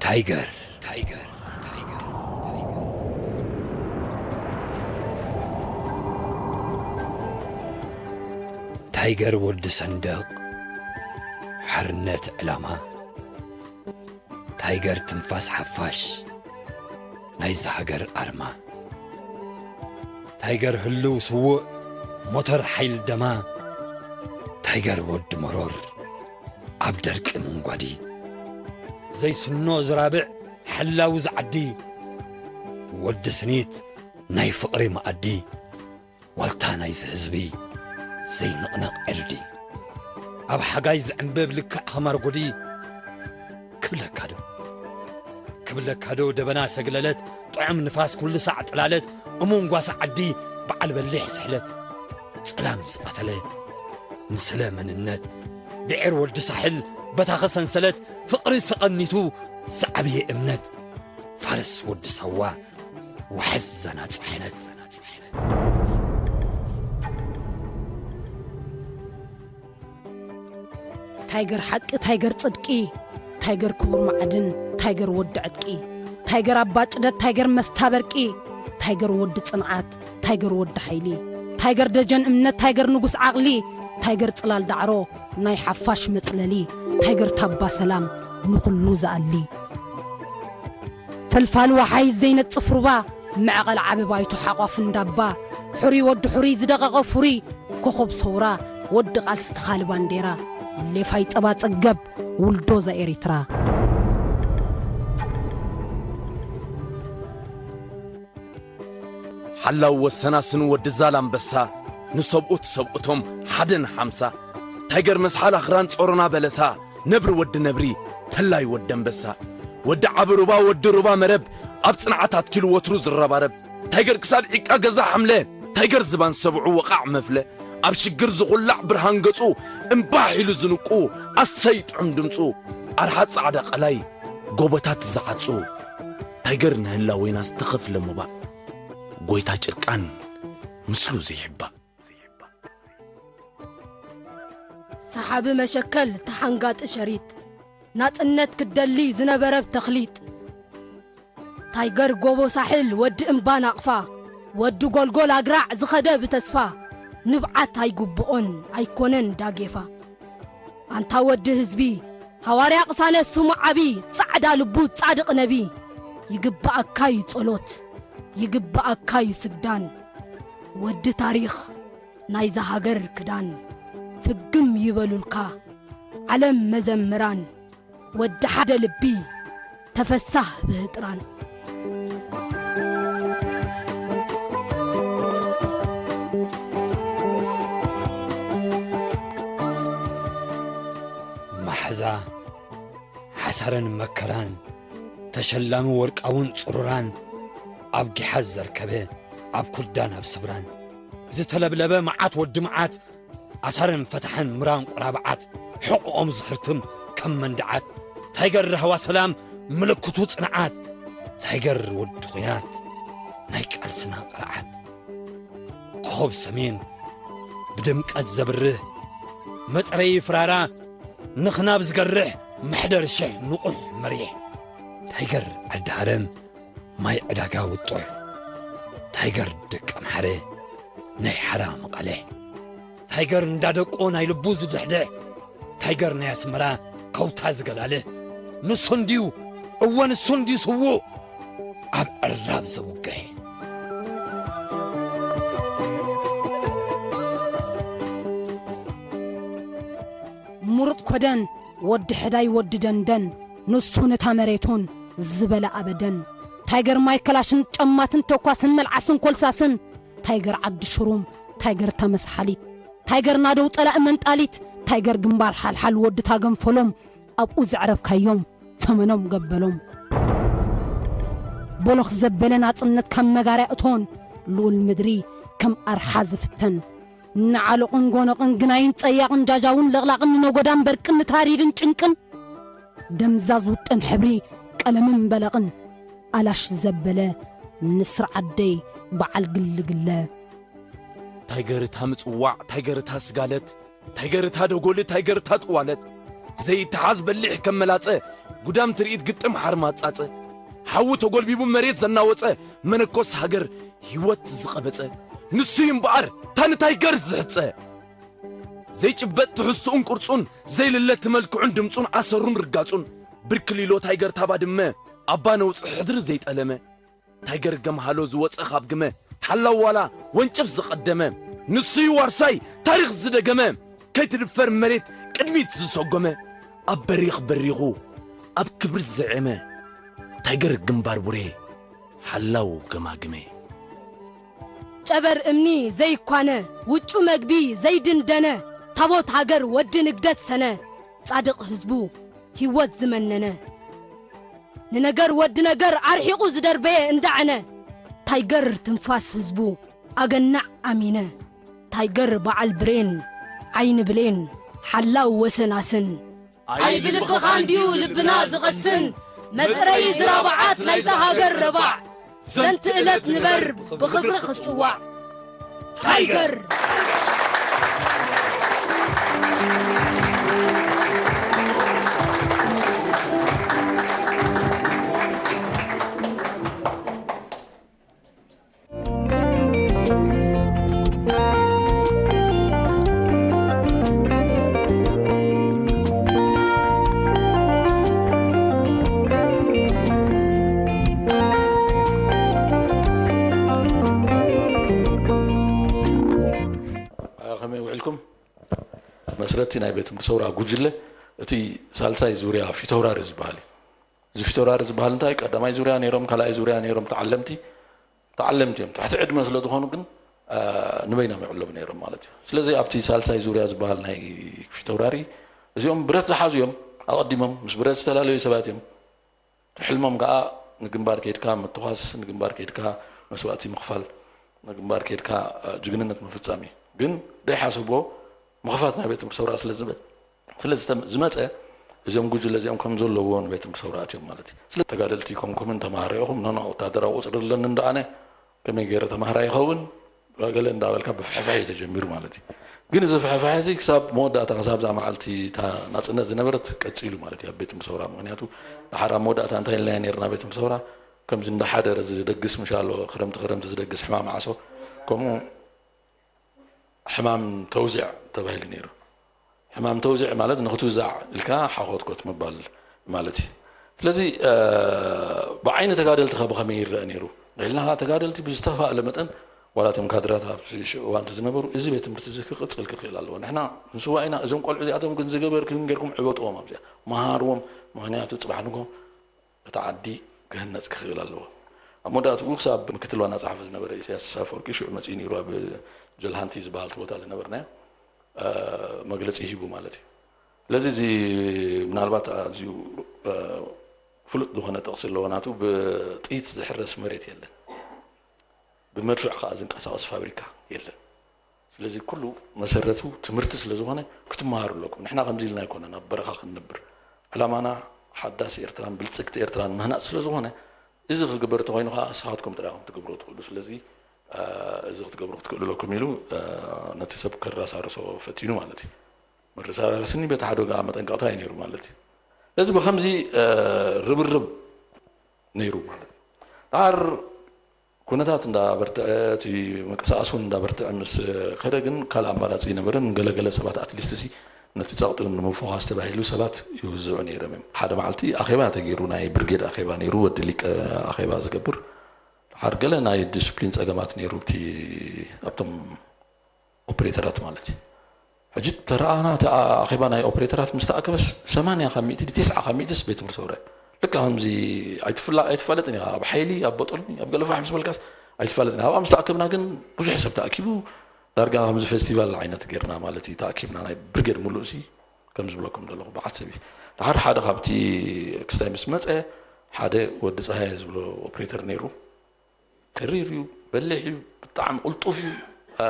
ታይገር ታይገር ታይገር ታይገር ታይገር ወዲ ሰንደቕ ሓርነት ዕላማ። ታይገር ትንፋስ ሓፋሽ ናይዛ ሃገር ኣርማ። ታይገር ህልው ስዉእ ሞተር ሓይል ደማ። ታይገር ወዲ መሮር ኣብ ደርቂ መንጓዲ። ዘይስኖ ዝራብዕ ሓላዊ ዝዓዲ። ወዲ ስኒት ናይ ፍቕሪ መኣዲ። ዋልታ ናይዚ ህዝቢ ዘይንቕነቕ ዕርዲ። ኣብ ሓጋይ ዝዕንብብ ልክዕ ኸም ኣርጉዲ። ክብለካ ዶ ክብለካ ዶ ደበና ሰግለለት ጥዑም ንፋስ ኩሉ ሳዕ ጥላለት። እሙን ጓሳ ዓዲ በዓል በሊሕ ስሕለት። ጸላም ዝቐተለ ንስለ መንነት ብዔር ወዲ ሳሕል በታኸ ሰንሰለት። ፍቕሪ ተቐኒቱ ዝዓበየ እምነት ፋርስ ወዲ ሳዋ ዋሕስ ዘናጽሕነት። ታይገር ሓቂ ታይገር ጽድቂ ታይገር ክቡር ማዕድን ታይገር ወዲ ዕጥቂ ታይገር ኣባ ጭደት ታይገር መስታ በርቂ ታይገር ወዲ ጽንዓት ታይገር ወዲ ሓይሊ ታይገር ደጀን እምነት ታይገር ንጉስ ዓቕሊ ታይገር ጽላል ዳዕሮ ናይ ሓፋሽ መጽለሊ ታይገር ታባ ሰላም ንኹሉ ዝኣሊ ፈልፋል ወሓይዝ ዘይነጽፍ ሩባ መዕቐል ዓበባይቱ ሓቋፍ እንዳባ ሕሩይ ወዲ ሕሩይ ዝደቐቐ ፍሩይ ኮኾብ ሰውራ ወዲ ቃልሲ ትኻል ባንዴራ ሌፋይ ጸባ ጸገብ ውልዶዛ ኤሪትራ። ሓላው ወሰናስን ወዲ ዛላምበሳ ንሰብኡት ሰብኡቶም ሓደን ሓምሳ ታይገር መስሓል ኣኽራን ጾሮና በለሳ ነብሪ ወዲ ነብሪ ፈላይ ወዲ ኣንበሳ ወዲ ዓቢ ሩባ ወዲ ሩባ መረብ ኣብ ጽንዓት ኣትኪሉ ወትሩ ዝረባረብ ታይገር ክሳብ ዒቃ ገዛ ሓምለ ታይገር ዝባን ሰብዑ ወቓዕ መፍለ ኣብ ሽግር ዝኹላዕ ብርሃን ገጹ እምባሕ ኢሉ ዝንቁ ኣሰይ ጥዑም ድምጹ ኣርሓ ጻዕዳ ቀላይ ጎቦታት ዝዓጹ ታይገር ንህላዌና ዝተኸፍለ ሙባእ ጎይታ ጭርቃን ምስሉ ዘይሕባእ። ሰሓቢ መሸከል ተሓንጋጢ ሸሪጥ ናጽነት ክትደሊ ዝነበረ ብተኽሊጥ ታይገር ጎቦ ሳሕል ወዲ እምባ ናቕፋ ወዲ ጎልጎል ኣግራዕ ዝኸደ ብተስፋ ንብዓት ኣይግብኦን ኣይኮነን ዳጌፋ ኣንታ ወዲ ህዝቢ ሃዋርያ ቅሳነት ስሙ ዓቢ ጻዕዳ ልቡ ጻድቕ ነቢ ይግብኣካ እዩ ጸሎት ይግብኣካ እዩ ስግዳን ወዲ ታሪኽ ናይዛ ሃገር ክዳን ፍግም ይበሉልካ ዓለም መዘምራን ወዲ ሓደ ልቢ ተፈሳህ ብህጥራን። ማሕዛ ሓሳረን መከራን ተሸላሚ ወርቃውን ጽሩራን ኣብ ጊሓዝ ዘርከበ ኣብ ኩርዳን ኣብ ስብራን ዝተለብለበ መዓት ወዲ መዓት ኣሳርን ፈታሕን ምራን ቆራብዓት ሕቑኦም ዝኽርትም ከም መንድዓት ታይገር ራህዋ ሰላም ምልክቱ ጽንዓት ታይገር ወዲ ኹናት ናይ ቃልስና ቅርዓት ኮኾብ ሰሜን ብድምቀት ዘብርህ መጽረዪ ፍራራ ንኽናብ ዝገርሕ መሕደር ሽሕ ንቑሕ መሪሕ ታይገር ዓዲ ሃረም ማይ ዕዳጋ ውጡሕ። እታ ታይገር ደቂ ኣምሓረ ናይ ሓራ መቓልሕ፣ ታይገር እንዳደቆ ናይ ልቡ ዝድሕድሕ፣ ታይገር ናይ ኣስመራ ከውታ ዝገላልህ፣ ንሱ እንድዩ፣ እወ ንሱ እንድዩ ስዉእ ኣብ ዕራብ ዘውግሕ። ምሩጽ ኮደን ወዲ ሕዳይ ወዲ ደንደን፣ ንሱ ነታ መሬቱን ዝበለ ኣበደን። ታይገር ማይ ከላሽን ጨማትን ተኳስን መልዓስን ኮልሳስን፣ ታይገር ዓዲ ሽሩም፣ ታይገር ተመስሓሊት፣ ታይገር ናደው ጸላኢ መንጣሊት፣ ታይገር ግንባር ሓልሓል ወዲ ታገንፈሎም፣ ኣብኡ ዘዕረብካዮም ተመኖም ገበሎም። ቦሎኽ ዘበለ ናጽነት ካብ መጋርያ እቶን፣ ልኡል ምድሪ ከም ኣርሓ ዝፍተን። ንዓሎቕን ጎኖቕን ግናይን ጸያቕን ጃጃውን ለቕላቕን ንነጎዳን በርቅን ንታሪድን ጭንቅን ደምዛዝ ውጥን ሕብሪ ቀለምን በለቕን ኣላሽ ዘበለ ንስር ዓደይ በዓል ግልግለ። ታይገር እታ ምጽዋዕ፣ ታይገር እታ ስጋለት፣ ታይገር እታ ደጎሊ፣ ታይገር እታ ጥዋለት ዘይተሓዝ በሊሕ ከም መላጸ ጉዳም ትርኢት ግጥም ሓርማጻጸ ሓዊ ተጎልቢቡ መሬት ዘናወጸ መነኮስ ሃገር ህይወት ዝቐበጸ ንሱ እዩ እምበኣር ታንታይ ገር ዝሕጸ ዘይጭበጥ ትሕዝትኡን ቅርጹን ዘይልለ ትመልክዑን ድምጹን ኣሰሩን ርጋጹን ብርክሊሎ ታይገር ታባድመ ኣባ ነውጽ ሕድሪ ዘይጠለመ ታይገር ገምሃሎ ዝወጸ ካብ ግመ ሓላው ዋላ ወንጭፍ ዝቐደመ ንሱ እዩ ዋርሳይ ታሪኽ ዝደገመ ከይትድፈር መሬት ቅድሚት ዝሰጎመ ኣብ በሪኽ በሪኹ ኣብ ክብሪ ዝዕመ ታይገር ግንባር ቡሬ ሓላው ገማግመ። ጨበር እምኒ ዘይኳነ፣ ውጩ መግቢ ዘይድንደነ፣ ታቦት ሃገር ወዲ ንግደት ሰነ፣ ጻድቕ ህዝቡ ህይወት ዝመነነ። ንነገር ወዲ ነገር ኣርሒቑ ዝደርበየ እንዳዕነ፣ ታይገር ትንፋስ ህዝቡ ኣገናዕ ኣሚነ። ታይገር በዓል ብሬን ዓይኒ ብሌን ሓላው ወሰናስን። ኣይ ብልብኻ እንድዩ ልብና ዝቐስን መጽረዪ ዝራብዓት ናይዛ ሃገር ረባዕ ዘንቲ እለት ንበር ብኽብሪ ክትጽዋዕ ታይገር። ከመይ ውዕልኩም? መስረቲ ናይ ቤት ትምህርቲ ሰውራ ጉጅለ እቲ ሳልሳይ ዙርያ ፊተውራሪ ዝበሃል እዩ። እዚ ፊተውራሪ ዝበሃል እንታይ ቀዳማይ ዙርያ ነይሮም፣ ካልኣይ ዙርያ ነይሮም ተዓለምቲ፣ ተዓለምቲ እዮም። ትሕቲ ዕድመ ስለ ዝኾኑ ግን ንበይኖም ይዕለቡ ነይሮም ማለት እዩ። ስለዚ ኣብቲ ሳልሳይ ዙርያ ዝበሃል ናይ ፊተውራሪ እዚኦም ብረት ዝሓዙ እዮም። ኣቐዲሞም ምስ ብረት ዝተፈላለዩ ሰባት እዮም። ሕልሞም ከዓ ንግንባር ከይድካ ምትኳስ፣ ንግንባር ከይድካ መስዋእቲ ምኽፋል፣ ንግንባር ከይድካ ጅግንነት ምፍፃም እዩ። ግን ደይሓሰብዎ ምኽፋት ናይ ቤት ትምህርቲ ሰውራ ስለ ዝመፀ እዚኦም ጉጅለ እዚኦም ከም ዘለዎ ንቤት ትምህርቲ ሰውራ ኣትዮም ማለት እዩ። ስለ ተጋደልቲ ኮንኩምን ተማሃሮ ኢኹም፣ ኖኖ ወታደራዊ ቁፅሪ ኣለኒ እንዳኣነ ከመይ ገይረ ተማሃራይ ይኸውን ገለ እንዳበልካ ብፍሕፍሕ እዩ ተጀሚሩ ማለት እዩ። ግን እዚ ፍሕፍሕ እዚ ክሳብ መወዳእታ ክሳብ እዛ መዓልቲ እታ ናፅነት ዝነበረት ቀፂሉ ማለት እዩ ኣብ ቤት ትምህርቲ ሰውራ። ምክንያቱ ድሓር ኣብ መወዳእታ እንታይ ኢልና ነርና ቤት ትምህርቲ ሰውራ ከምዚ እንዳሓደረ ዝደግስ ምሻሎ ክረምቲ ክረምቲ ዝደግስ ሕማም ዓሶ ከምኡ ሕማም ተውዚዕ ተባሂሉ ነይሩ። ሕማም ተውዚዕ ማለት ንክትውዛዕ ኢልካ ሓኾትኮት ምባል ማለት እዩ። ስለዚ ብዓይኒ ተጋደልቲ ከ ብኸመይ ይረአ ነይሩ? ንሕልና ከዓ ተጋደልቲ ብዝተፋእለ መጠን ዋላ እቶም ካድራት ኣብ ሽዑ እዋን ዝነበሩ እዚ ቤት ትምህርቲ እዚ ክቕፅል ክኽእል ኣለዎ። ንሕና ንስዋ ኢና፣ እዞም ቆልዑ እዚኣቶም ግን ዝገበርኩም ጌርኩም ዕበጥዎም ኣብዚኣ መሃርዎም። ምክንያቱ ፅባሕ ንጎ እቲ ዓዲ ክህነፅ ክኽእል ኣለዎ። ኣብ መወዳእትኡ ክሳብ ምክትል ዋና ፀሓፊ ዝነበረ ኢሳያስ ተስፋ ኣፈወርቂ ሽዑ መፂኡ ነይሩ ኣብ ጀልሃንቲ ዝበሃል እቲ ቦታ ዝነበርናዮ መግለፂ ሂቡ ማለት እዩ። ስለዚ እዚ ምናልባት ኣዝዩ ፍሉጥ ዝኾነ ጥቕሲ ኣለዎ ናቱ ብጥይት ዝሕረስ መሬት የለን። ብመድፍዕ ከዓ ዝንቀሳቐስ ፋብሪካ የለን። ስለዚ ኩሉ መሰረቱ ትምህርቲ ስለ ዝኾነ ክትመሃሩ ኣለኩም። ንሕና ከምዚ ኢልና ኣይኮነን ኣብ በረኻ ክንነብር። ዕላማና ሓዳስ ኤርትራን ብልጽግቲ ኤርትራን ምህናጽ ስለ ዝኾነ እዚ ክግበር እንተኾይኑ ከዓ ንስኻትኩም ጥራይ ኢኹም ክትገብርዎ ትኽእሉ። ስለዚ እዚ ክትገብሩ ክትክእሉ ኣለኩም ኢሉ ነቲ ሰብ ከራሳርሶ ፈቲኑ ማለት እዩ። መረሳረስኒ በቲ ሓደ ወገን መጠንቀቕታ እዩ ነይሩ ማለት እዩ። ስለዚ ብከምዚ ርብርብ ነይሩ ማለት እዩ። ድሓር ኩነታት እንዳበርትዐ፣ እቲ ምንቅስቃስ እውን እንዳበርትዐ ምስ ከደ ግን ካልእ ኣማራፂ ኣይነበረን። ገለገለ ሰባት ኣትሊስት ሲ ነቲ ፀቕጢ እውን ንምፍዃስ ተባሂሉ ሰባት ይውዝዑ ነይሮም እዮም። ሓደ መዓልቲ ኣኼባ ተገይሩ፣ ናይ ብርጌድ ኣኼባ ነይሩ፣ ወዲ ሊቀ ኣኼባ ዝገብር። ድሓር ገለ ናይ ዲስፕሊን ፀገማት ነይሩ፣ ኣብቲ ኣብቶም ኦፕሬተራት ማለት እዩ። ሕጂ ተረኣና፣ እቲ ኣኼባ ናይ ኦፕሬተራት ምስ ተኣከበስ፣ ሰማንያ ካብ ሚእቲ፣ ተስዓ ካብ ሚእትስ ቤት ትምህርቲ ሰውራ እዩ። ልክዕ ከምዚ ኣይትፍላ-፣ ኣይትፋለጥን ኢኻ። ኣብ ሓይሊ፣ ኣብ ቦጦሎኒ፣ ኣብ ገለ ፋሕ ምስ በልካስ ኣይትፋለጥን ኢኻ። ኣብኣ ምስ ተኣከብና ግን ብዙሕ ሰብ ተኣኪቡ፣ ዳርጋ ከምዚ ፌስቲቫል ዓይነት ጌርና ማለት እዩ። ተኣኪብና ናይ ብርጌድ ሙሉእ ሲ ከም ዝብለኩም ዘለኹ በዓል ሰብ እዩ። ድሓር ሓደ ካብቲ ክስታይ ምስ መጸ፣ ሓደ ወዲ ጸሃየ ዝብሎ ኦፕሬተር ነይሩ። ተሪር እዩ፣ በሊሕ እዩ፣ ብጣዕሚ ቅልጡፍ እዩ፣ አ፣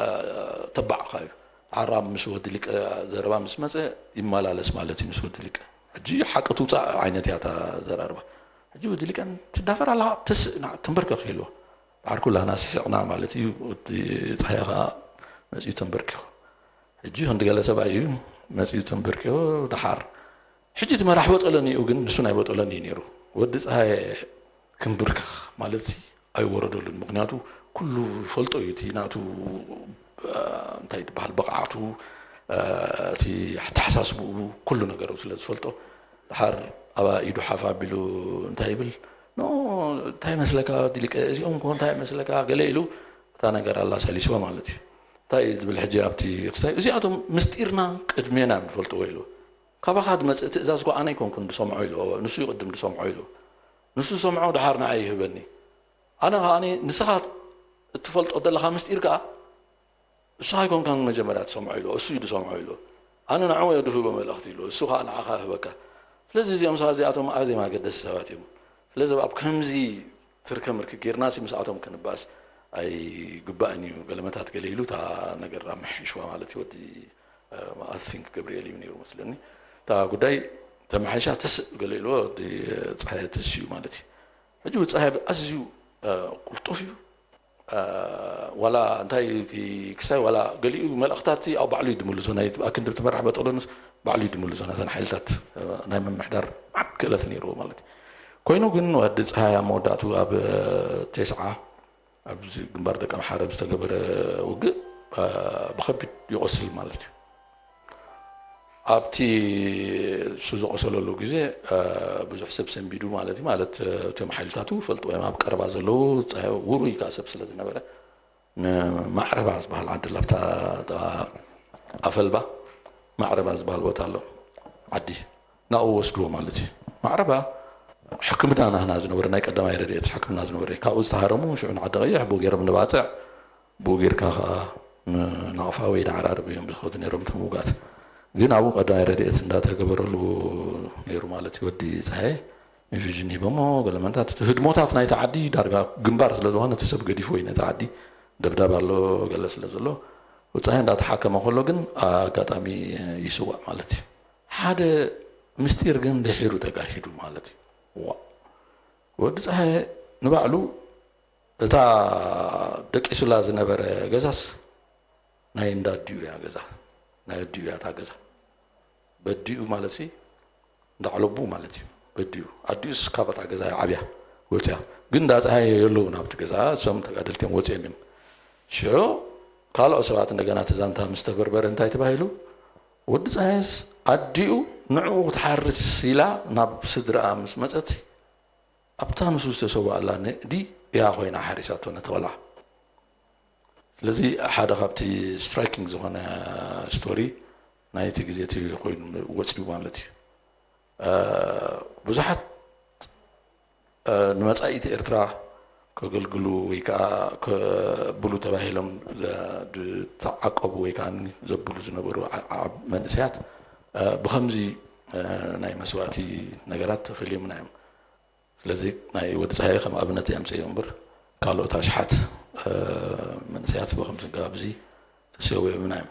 ተባዕ ከኣ እዩ። ድሓር ምስ ወዲ ሊቀ ዘረባ ምስ መጸ ይመላለስ ማለት እዩ ምስ ወዲ ሊቀ። ሕጂ ሓቂ ትውጻእ ዓይነት እያ እታ ዘራርባ። ሕጂ ወዲ ሊቀ ትዳፈር ኣለኻ፣ ተስእ፣ ና፣ ተንበርከኽ ኢልዎ። ድሓር ኩላና ስሒቕና ማለት እዩ። ወዲ ጸሃየ ከኣ መጺኡ ተንበርኪኹ። ሕጂ ክንዲ ገለ ሰብኣይ እዩ መጺኡ ተንበርኪኹ። ድሓር ሕጂ እቲ መራሕ ቦጦሎኒኡ ግን ንሱ ናይ ቦጦሎኒ እዩ ነይሩ። ወዲ ጸሃየ ክንብርከኽ ማለት ሲ ኣይወረደሉን። ምኽንያቱ ኩሉ ፈልጦ እዩ። እቲ ናቱ፣ አ፣ እንታይ ዝበሃል ብቕዓቱ፣ አ፣ እቲ ኣተሓሳስብኡ ኩሉ ነገሩ ስለ ዝፈልጦ፣ ድሓር ኣብ ኢዱ ሓፍ ኣቢሉ እንታይ ይብል? "ኖ፣ እንታይ መስለካ ዲሊቀ? እዚኦም እኮ እንታይ መስለካ?" ገለ ኢሉ እታ ነገር ኣላሳሊስዋ ማለት እዩ። እንታይ እዩ ዝብል ሕጂ ኣብቲ ክስታይ? "እዚኣቶም ምስጢርና ቅድሜና እዮም ዝፈልጥዎ" ኢሉ። "ካባኻ ዝመጽእ ትእዛዝ እኮ ኣነ ኣይኮንኩን ዝሰምዖ" ኢሉ። "ንሱ እዩ ቅድም ዝሰምዖ" ኢሉ። "ንሱ ዝሰምዖ ድሓር ንዓይ ይህበኒ። ኣነ ከኣ ንስኻ እትፈልጦ ዘለኻ ምስጢር ከኣ ንስኻ ኣይኮንካን መጀመርያ ትሰምዖ" ኢሉ። "እሱ እዩ ዝሰምዖ" ኢሉ። "ኣነ ንዕኡ እየ ዝህቦ መልእኽቲ" ኢሉ። "እሱ ከኣ ንዓኻ ይህበካ። ስለዚ እዚኦም ሰባት እዚኣቶም ኣዝዮም ኣገደስቲ ሰባት እዮም። ስለዚ ኣብ ከምዚ ትርከ ምርኪ ጌርና ሲ ምስኣቶም ክንባእስ ኣይግባእን እዩ፣ ገለመታት ገለ" ኢሉ እታ ነገር ኣመሓይሽዋ ማለት እዩ። ወዲ፣ እ፣ I think ገብርኤል እዩ ነይሩ መስለኒ። እታ ጉዳይ ተመሓይሻ ተስእ ገለ ኢልዎ ወዲ ጸሃየ ተስኡ ማለት እዩ። ሕጂ ወዲ ጸሃየ ኣዝዩ፣ እ፣ ቅልጡፍ እዩ። እ፣ ዋላ እንታይ እቲ ክስታይ ዋላ ገሊኡ መልእኽታት ኣብ ባዕሉ እዩ ዝምልሶ፣ ናይ ኣክንዲ ትመራሕ በጠሎንስ ባዕሉ እዩ ዝምልሶ፣ ነተን ሓይልታት፣ እ፣ ናይ ምምሕዳር መዓት ክእለት ነይርዎ ማለት እዩ። ኮይኑ ግን ወዲ ጸሃየ ኣብ መወዳእቱ ኣብ፣ እ፣ ቴስዓ ኣብዚ ግንባር ደቀምሓረ ብዝተገበረ ውግእ፣ አ፣ ብኸቢድ ይቖስል ማለት እዩ። ኣብቲ እሱ ዝቖሰለሉ ግዜ፣ አ፣ ብዙሕ ሰብ ሰንቢዱ ማለት እዩ። ማለት፣ እ፣ እቶም ሓይልታቱ ፈልጥዎ እዮም፣ ኣብ ቀረባ ዘለዉ፣ ጸ-፣ ውሩይ ከኣ ሰብ ስለ ዝነበረ፣ ንማዕረባ ዝበሃል ዓዲ፣ ኣብታ ጥቓ ኣፈልባ ማዕረባ ዝበሃል ቦታ ኣሎ፣ ዓዲ ናብኡ ወስድዎ ማለት እዩ። ማዕረባ ሕክምና ናህና ዝነበረ፣ ናይ ቀዳማይ ረድኤት ሕክምና ዝነበረ እዩ። ካብኡ ዝተሃረሙ ሽዑ ንዓዲ ቀይሕ ብኡ ገይሮም ንባፅዕ፣ ብኡ ጌርካ ከዓ ንናቕፋ ወይ ንዓራርብ እዮም ዝኸዱ ነይሮም እቶም ውጋት። ግን ኣብኡ ቀዳማይ ረድኤት እንዳተገበረሉ ነይሩ ማለት እዩ። ወዲ ፀሃየ ኢንፊዥን ሂቦሞ፣ ገለ መንታት እቲ ህድሞታት ናይቲ ዓዲ ዳርጋ ግንባር ስለ ዝኾነ እቲ ሰብ ገዲፍዎ እዩ ነቲ ዓዲ። ደብዳብ ኣሎ ገለ ስለ ዘሎ፣ ወዲ ፀሃየ እንዳተሓከመ ከሎ ግን ኣጋጣሚ ይስዋእ ማለት እዩ። ሓደ ምስጢር ግን ድሒሩ ተጋሂዱ ማለት እዩ። ዋ፣ ወዲ ፀሃየ ንባዕሉ እታ ደቂሱላ ዝነበረ ገዛስ ናይ እንዳ ኣዲኡ እያ ገዛ። ናይ ኣዲኡ እያ እታ ገዛ። በዲኡ ማለት ሲ እንዳ ዓለቡ ማለት እዩ። በዲኡ። ኣዲኡስ ካብ እታ ገዛ እያ ዓብያ ወፅያ። ግን እንዳ ፀሃየ የለውን ኣብቲ ገዛ። እሶም ተጋደልቲ እዮም ወፅዮም እዮም። ሽዑ ካልኦት ሰባት እንደገና እቲ ዛንታ ምስ ተበርበረ እንታይ ተባሂሉ? ወዲ ፀሃየስ ኣዲኡ ንዕኡ ክትሓርስ ኢላ ናብ ስድራኣ ምስ መፀት፣ ኣብታ ንሱ ዝተሰውኣላ ንእዲ እያ ኮይና ሓሪሳቶ ነቲ ቆልዓ። ስለዚ ሓደ ካብቲ ስትራይኪንግ ዝኾነ ስቶሪ ናይቲ ግዜ እቲ ኮይኑ ወፂኡ ማለት እዩ። እ፣ ብዙሓት፣ እ፣ ንመጻኢት ኤርትራ ከገልግሉ ወይ ከዓ ከብሉ ተባሂሎም ዘ-፣ ዝተዓቀቡ ወይ ከዓ ዘብሉ ዝነበሩ ዓ-፣ ዓ-፣ መንእሰያት፣ እ፣ ብኸምዚ፣ እ፣ ናይ መስዋእቲ ነገራት ተፈልዮምና እዮም። ስለዚ ናይ ወዲ ጸሃየ ከም ኣብነት እየ ኣምጽኤዮ እምበር፣ ካልኦት ኣሽሓት፣ እ፣ መንእሰያት ብኸምዚ ኣገባብ እዚ ተሰዊኦምና እዮም።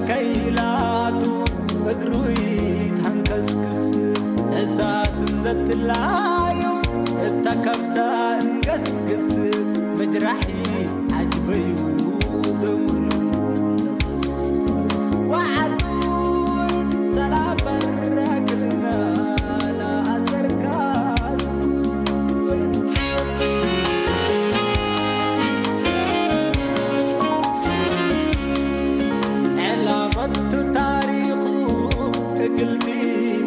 ከይላቱ እግሩ ይትሓንከስክስ፣ እሳት እንደትላዩ እታ ከብታ እንገስግስ፣ ምጅራሒ ዓጅበዩ ደሙሉ ንፈስስ። ወዓዱን ሰላም በረክልና ለኣሰርካ ዝኩል። ዕላመቱ ታሪኹ እግልዲ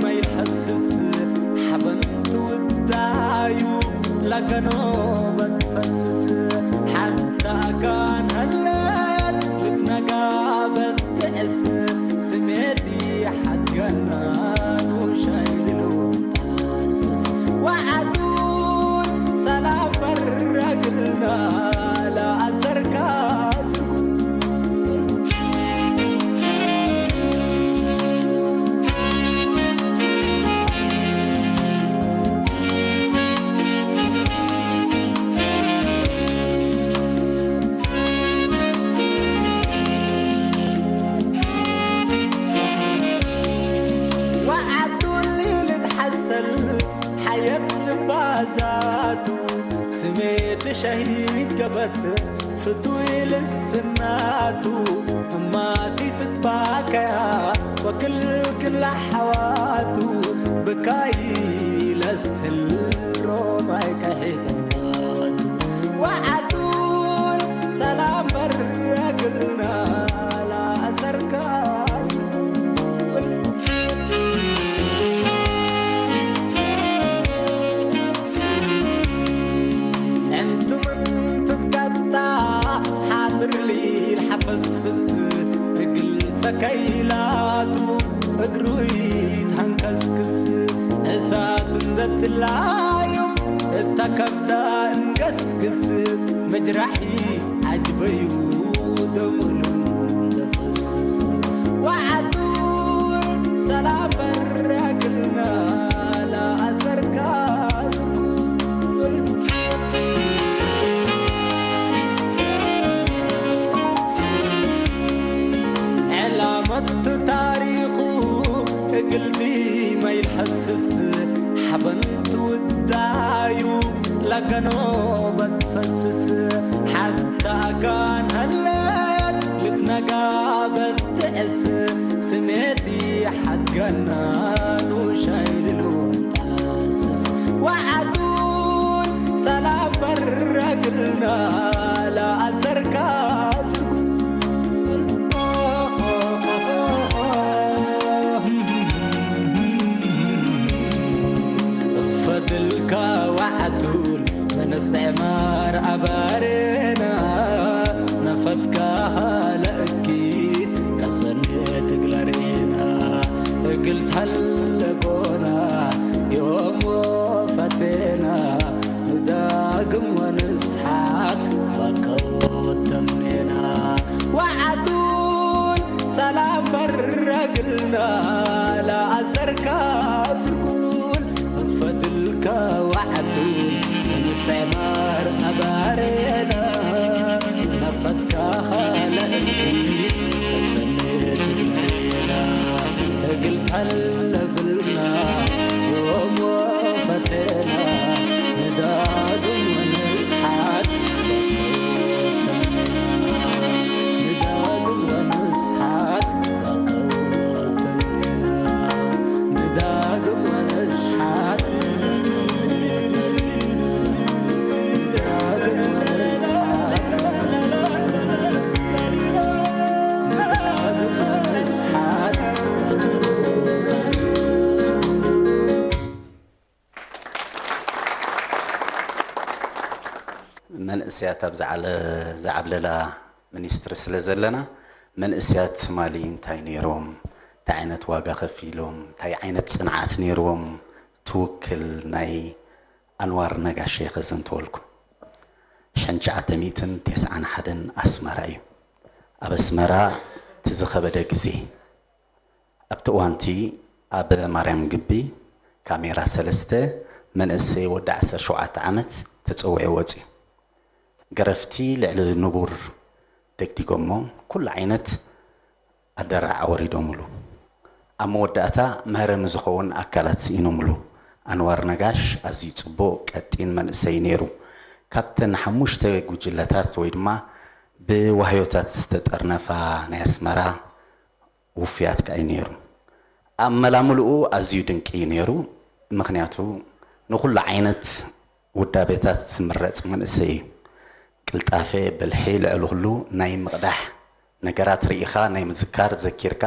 ማይልሐስስ፣ ሓበንቱ ውዳዩ ለገኖ በትፈስስ። ሓንታ ኣካን ሀለት ልትነጋ በትዕስ፣ ስሜት ሓድገና ንሻይልሉ ጠስስ። ወዓዱን ሰላም በረክልና ለኣሰርካ ዝጉል። ወዓዱሊ ልትሓሰል ሓየት ልባዛቱ፣ ስሜት ሸሂድ ገበት ፍቱይ ልስናቱ። እማቲ ትትባከያ ወክልክላ ሓዋቱ፣ ብካይ ለስትል ሮማይ ከሒተማቱ። ወዓዱን ሰላም በረግልና ለኣሰርካ ዝኩል። እንቱም እንትትቀጣ ሓድር ሊል ሓፈስፍስ፣ እግል ሰከይላቱ እግሩ ይትሓንከስክስ፣ እሳት እንደትላዩ እታ ከብታ እንገስግስ፣ ምጅራሒ ዓጅበዩ ደሙሉ ዘፈስስ። ወዓዱን ሰላም በረክልና ለኣሰርካ ዝኩል። ዕላመቱ ታሪኹ እግልዲ ማይልሐስስ፣ ሓበንቱ ውዳዩ ለገኖ በትፈስስ። ሓታ ኣካን ሀለት ልትነጋ በትዕስ፣ ስሜት ሓድገና ንሻይልሉ ጠስስ። ወዓዱን ሰላም በረክልና ለኣሰርካ ዝጉል። ፈድልካ ወዓዱን ምንስትዕማር ኣባሬና፣ ነፈትካ ለእኪት ከሰኔ ትግለሬና፣ እግል ተለጎና ዮም ወፈቴና፣ ንዳግም ወንስሓት ባከው ተምኔና። ወዓዱን ሰላም በረግልና ለኣሰርካ ዝጉል። ፈድልካ ወዓዱን ምስትዕማር ኣባሬና፣ ነፈትካ ኻለእቲ ተሰሜት ግናና፣ እግል ተለብልና ዮም ወፈቴና፣ ንዳግም ወንስሓት ንዳግም ወንስሓት ንዳግም ወንስሓት ንዳግም ወንስሓት ንዳግም ወንስሓት። መንእሰያት ኣብ ዝዓለ-፣ ዝዓብለላ ሚኒስትሪ ስለ ዘለና፣ መንእሰያት ትማሊ እንታይ ነይሮም፣ እንታይ ዓይነት ዋጋ ከፊሎም፣ እንታይ ዓይነት ጽንዓት ነይርዎም ትውክል ናይ ኣንዋር ነጋሽ እየ ከዘንትወልኩም። ሽሕን ትሽዓተ ሚእትን ተስዓን ሓደን ኣስመራ እዩ። ኣብ ኣስመራ እቲ ዝኸበደ ግዜ ኣብቲ እዋንቲ ኣብ ማርያም ግቢ ካሜራ ሰለስተ መንእሰይ ወዲ ዓሰርተ ሸውዓተ ዓመት ተጸዊዑ ወጺኡ። ገረፍቲ ልዕሊ ንቡር ደግዲጎሞ፣ ኩሉ ዓይነት ኣደራዕ ኣወሪዶምሉ። ኣብ መወዳእታ መህረሚ ዝኸውን ኣካላት ስኢኖምሉ። ኣንዋር ነጋሽ ኣዝዩ ጽቡቕ ቀጢን መንእሰይ ነይሩ። ካብተን ሓሙሽተ ጉጅለታት ወይ ድማ ብዋህዮታት ዝተጠርነፋ ናይ ኣስመራ ውፍያት ከኣ እዩ ነይሩ። ኣመላምልኡ ኣዝዩ ድንቂ እዩ ነይሩ። ምኽንያቱ ንኹሉ ዓይነት ውዳቤታት ዝምረጽ መንእሰይ እዩ። ቅልጣፈ፣ ብልሒ፣ ልዕሊ ኩሉ ናይ ምቕዳሕ ነገራት ርኢኻ ናይ ምዝካር፣ ዘኪርካ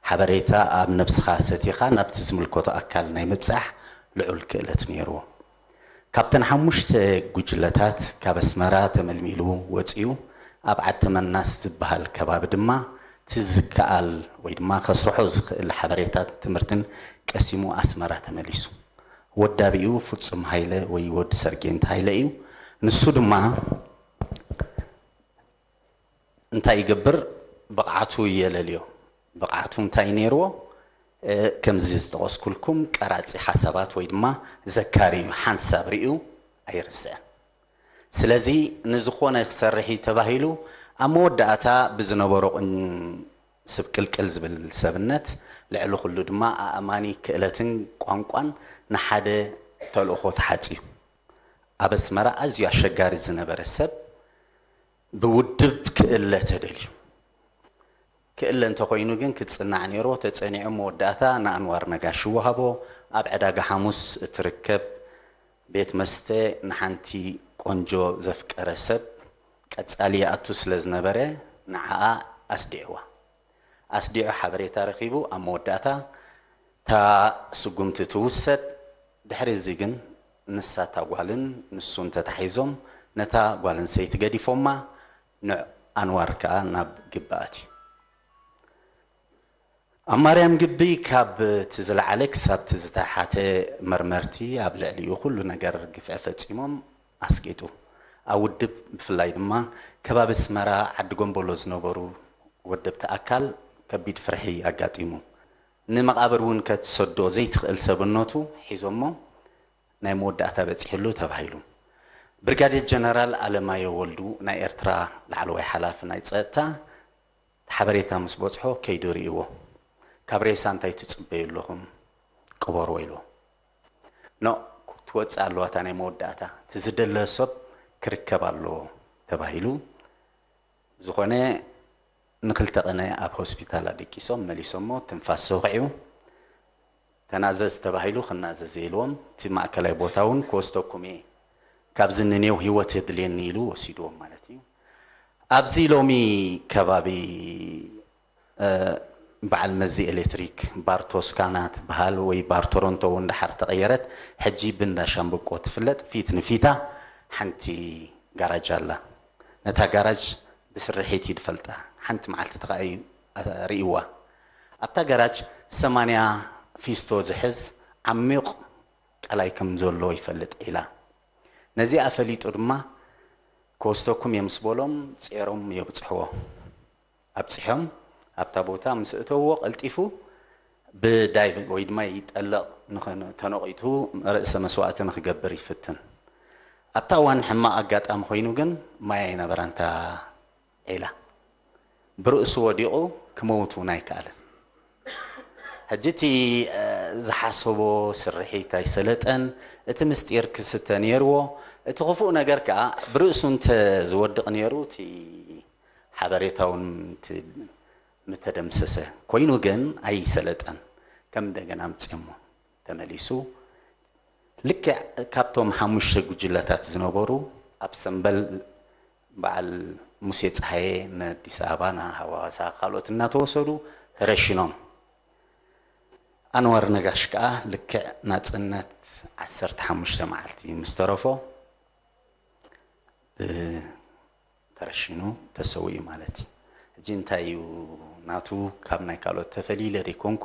ሓበሬታ ኣብ ነብስኻ ሰቲኻ ናብቲ ዝምልከቶ ኣካል ናይ ምብጻሕ ልዑል ክእለት ነይርዎ። ካብተን ሓሙሽተ ጉጅለታት ካብ ኣስመራ ተመልሚሉ ወጺኡ ኣብ ዓዲ መናስ ዝበሃል ከባቢ ድማ እቲ ዝከኣል ወይ ድማ ከስርሖ ዝኽእል ሓበሬታን ትምህርትን ቀሲሙ ኣስመራ ተመሊሱ። ወዳቢኡ ፍጹም ሃይለ ወይ ወዲ ሰርጌንት ሃይለ እዩ። ንሱ ድማ እንታይ ይገብር? ብቕዓቱ የለልዮ። ብቕዓቱ እንታይ ነይርዎ? እ፣ ከምዚ ዝጠቐስኩልኩም ቀራጺ ሓሳባት ወይ ድማ ዘካሪ እዩ። ሓንሳብ ርእዩ ኣይርስዕን። ስለዚ ንዝኾነ ክሰርሕ እዩ ተባሂሉ ኣብ መወዳእታ ብዝነበሮ ቅን-፣ ስብቅልቅል ዝብል ሰብነት፣ ልዕሊ ኩሉ ድማ ኣእማኒ ክእለትን ቋንቋን ንሓደ ተልእኾ ተሓጽዩ። ኣብ ኣስመራ ኣዝዩ ኣሸጋሪ ዝነበረ ሰብ ብውድብ ክእለ ተደልዩ። ክእለ እንተኾይኑ ግን ክጽናዕ ነይርዎ። ተጸኒዑ መወዳእታ ንኣንዋር ነጋሽ ይወሃቦ። ኣብ ዕዳጋ ሓሙስ እትርከብ ቤት መስተ ንሓንቲ ቆንጆ ዘፍቀረ ሰብ ቀጻሊ ይኣቱ ስለ ዝነበረ ንዓኣ ኣስዲዕዋ። ኣስዲዑ ሓበሬታ ረኺቡ ኣብ መወዳእታ እታ ስጉምቲ ትውሰድ። ድሕሪ እዚ ግን ንሳ እታ ጓልን ንሱን ተታሒዞም ነታ ጓል ኣንስተይቲ ገዲፎማ፣ ንዕ-፣ ኣንዋር ከኣ ናብ ግቢ ኣትዩ። ኣብ ማርያም ግቢ ካብ እቲ ዝለዓለ ክሳብ እቲ ዝተሓተ መርመርቲ ኣብ ልዕሊኡ ኩሉ ነገር ግፍዒ ፈጺሞም ኣስቂጡ። ኣብ ውድብ ብፍላይ ድማ ከባቢ ኣስመራ ዓዲ ጎንበሎ ዝነበሩ ወደብቲ ኣካል ከቢድ ፍርሒ ኣጋጢሙ። ንመቓብር እውን ከትሰዶ ዘይትኽእል ሰብነቱ ሒዞሞ ናይ መወዳእታ በጺሕሉ ተባሂሉ። ብርጋዴር ጀነራል ኣለማዮ ወልዱ ናይ ኤርትራ ላዕለዋይ ሓላፊ ናይ ጸጥታ ሓበሬታ ምስ በጽሖ ከይዱ ርእይዎ። ካብ ሬሳ እንታይ ትጽበዩ ኣለኹም? ቅበርዎ ኢልዎ። ኖ፣ ክትወጽእ ኣለዋ እታ ናይ መወዳእታ። እቲ ዝደለ ሰብ ክርከብ ኣለዎ ተባሂሉ። ዝኾነ ንክልተ ቀነ ኣብ ሆስፒታል ኣደቂሶም መሊሶሞ። ትንፋስ ሰኺዑ። ተናዘዝ ተባሂሉ ክናዘዝ የልዎም። እቲ ማእከላይ ቦታ እውን ክወስደኩም እየ፣ ካብዚ ንኔው ህይወት የድልየኒ ኢሉ ወሲድዎም ማለት እዩ። ኣብዚ ሎሚ ከባቢ፣ እ፣ በዓል መዚ ኤሌክትሪክ ባር ቶስካና ትበሃል ወይ ባር ቶሮንቶ እውን ደሓር ተቐየረት፣ ሕጂ ብንዳ ሻምብቆ ትፍለጥ፣ ፊት ንፊታ ሓንቲ ጋራጅ ኣላ። ነታ ጋራጅ ብስርሒት እዩ ዝፈልጣ። ሓንቲ መዓልቲ ተኸኣ እዩ ርእይዋ። ኣብታ ጋራጅ ሰማንያ ፊስቶ ዝሕዝ ዓሚቕ ቀላይ ከም ዘሎ ይፈልጥ ኢላ። ነዚኣ ፈሊጡ ድማ ክወስደኩም እየ ምስ በሎም ጼሮም የብጽሕዎ። ኣብጺሖም ኣብታ ቦታ ምስ እተውዎ ቀልጢፉ ብዳይቭ ወይ ድማ ይጠልቕ ንኸን-፣ ተነቒቱ ርእሰ መስዋእቲ ንኽገብር ይፍትን። ኣብታ እዋን ሕማቕ ኣጋጣሚ ኮይኑ ግን ማይ ኣይነበራን እታ ዒላ። ብርእሱ ወዲቑ ክመውት እውን ኣይከኣለን። ሕጂ እቲ፣ እ፣ ዝሓሰቦ ስርሒት ኣይሰለጠን። እቲ ምስጢር ክስተ ነይርዎ። እቲ ክፉእ ነገር ከኣ ብርእሱ እንተ ዝወድቕ ነይሩ እቲ ሓበሬታ እውን ምት-፣ ምተደምሰሰ። ኮይኑ ግን ኣይሰለጠን። ከም እንደገና ኣምጺኦሞ ተመሊሱ። ልክዕ ካብቶም ሓሙሽተ ጉጅለታት ዝነበሩ ኣብ ሰምበል በዓል ሙሴ ጸሃየ ንኣዲስ ኣበባ፣ ንሃዋሳ፣ ካልኦት እናተወሰዱ ተረሽኖም። ኣንዋር ነጋሽ ከኣ ልክዕ ናጽነት ዓሰርተ ሓሙሽተ መዓልቲ ምስ ተረፎ፣ ብ-፣ ተረሺኑ ተሰዊኡ ማለት እዩ። ሕጂ እንታይ እዩ ናቱ ካብ ናይ ካልኦት ተፈልዩ ኢለ ዘይኮንኩ፣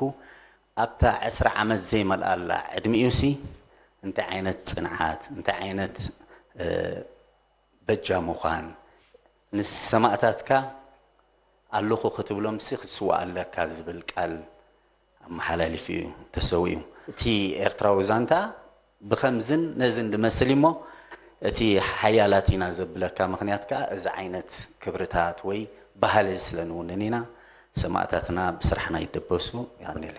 ኣብታ ዕስራ ዓመት ዘይመልኣላ ዕድሚኡሲ እንታይ ዓይነት ጽንዓት፣ እንታይ ዓይነት፣ እ፣ በጃ ምዃን፣ ንሰማእታትካ ኣለኹ ክትብሎምሲ ክትስዋእ ኣለካ ዝብል ቃል ኣመሓላሊፉ እዩ ተሰዊኡ። እቲ ኤርትራዊ ዛንታ ብኸምዝን ነዝን ዝመስል እሞ፣ እቲ ሓያላት ኢና ዘብለካ ምኽንያት ከኣ እዚ ዓይነት ክብርታት ወይ ባህሊ ስለ ንውንን ኢና። ሰማእታትና ብስራሕና ይደበሱ። ያኔለ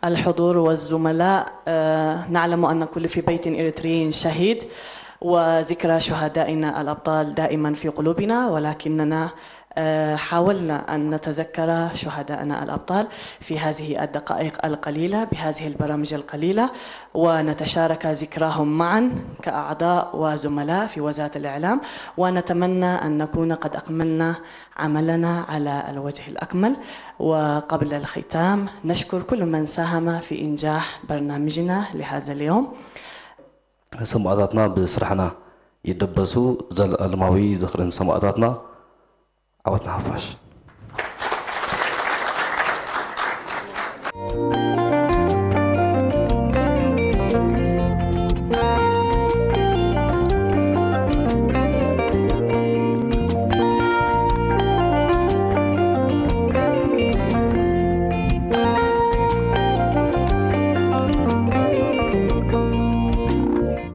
الحضور والزملاء، نعلم أن كل في بيت إريتري شهيد، وذكرى شهدائنا الأبطال دائما في قلوبنا، ولكننا حاولنا أن نتذكر شهداءنا الأبطال في هذه الدقائق القليلة بهذه البرامج القليلة، ونتشارك ذكراهم معا كأعضاء وزملاء في وزارة الإعلام، ونتمنى أن نكون قد أكملنا عملنا على الوجه الأكمل. وقبل الختام، نشكر كل من ساهم في إنجاح برنامجنا لهذا اليوم. ሰማእታትና ብስራሕና ይደበሱ። ዘለኣለማዊ ዝኽርን ሰማእታትና። ዓወት ንሓፋሽ።